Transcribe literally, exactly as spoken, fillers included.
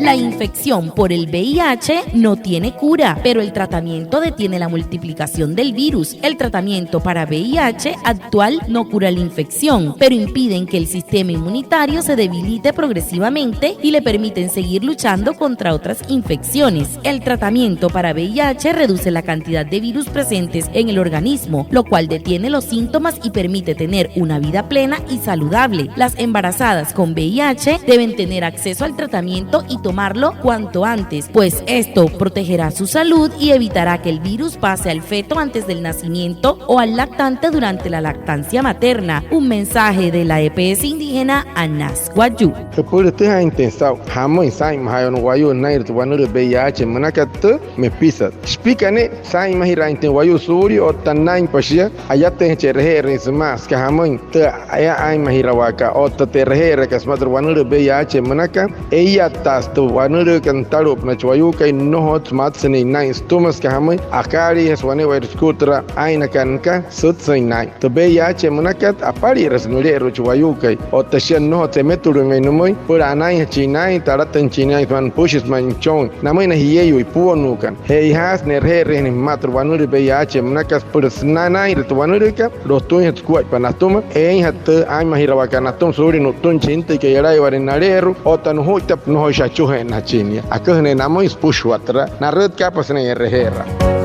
La infección por el V I H no tiene cura, pero el tratamiento detiene la multiplicación del virus. El tratamiento para V I H actual no cura la infección, pero impiden que el sistema inmunitario se debilite progresivamente y le permiten seguir luchando contra otras infecciones. El tratamiento para V I H reduce la cantidad de virus presentes en el organismo, lo cual detiene los síntomas y permite tener una vida plena y saludable. Las embarazadas con V I H deben tener acceso al tratamiento y tomarlo cuanto antes, pues esto protegerá su salud y evitará que el virus pase al feto antes del nacimiento o al lactante durante la lactancia materna. Un mensaje de la E P S indígena Anas Wayuu. Jüpüla tüjaainjatüin saa'u jamüin, saa'inmajaain wane wayuu nünainre tü wanülüü V I H münakat tü mepisat. Shipika ne'e saa'inmajiraainjatüin wayuu suulia otta nünainpa shia, ayatüinjachi e'reje'erüin sümaa süka jamüin tü aa'imajirawaakat otta tü e'reje'eraakat sümaa tü wanülüü V I H münakat. Ee'iyataasü tü wanülüükat nütalu'upünaa chi wayuukai, nnojotsü matsünüin naa'in sütüma süka jamüin akaaliijasü wane'ewai sukua türa aa'inakat nüka sütsüin naa'in. Tü V I H münakat apalirasü nüle'eru'u chi wayuukai otta shia nnojotsü emetuluin ma'i nümüin süpüla anainjachin naa'in, talatüinjachin naa'in sümaa nüpüshi sümaa nüchooin namüin na jieyuu ipuonuukana. Je ee'ijaasü ne'reje'erüinjanain jümaa tü wanülüü V I H münakat süpüla sünain naa'inre tü wanülüükat, lotüinjatü sukuaippa natüma, eeinjatü tü aa'imajirawaakat natüma suulia nu'ttüin chi jintüikai yalaiwa'arüin nale'eru'u otta nujuittapa nnojoishi achuje'ennajachin nia. Aküjüne'e namüin süpüshua türa, narütkaapa sünain e'reje'eraa.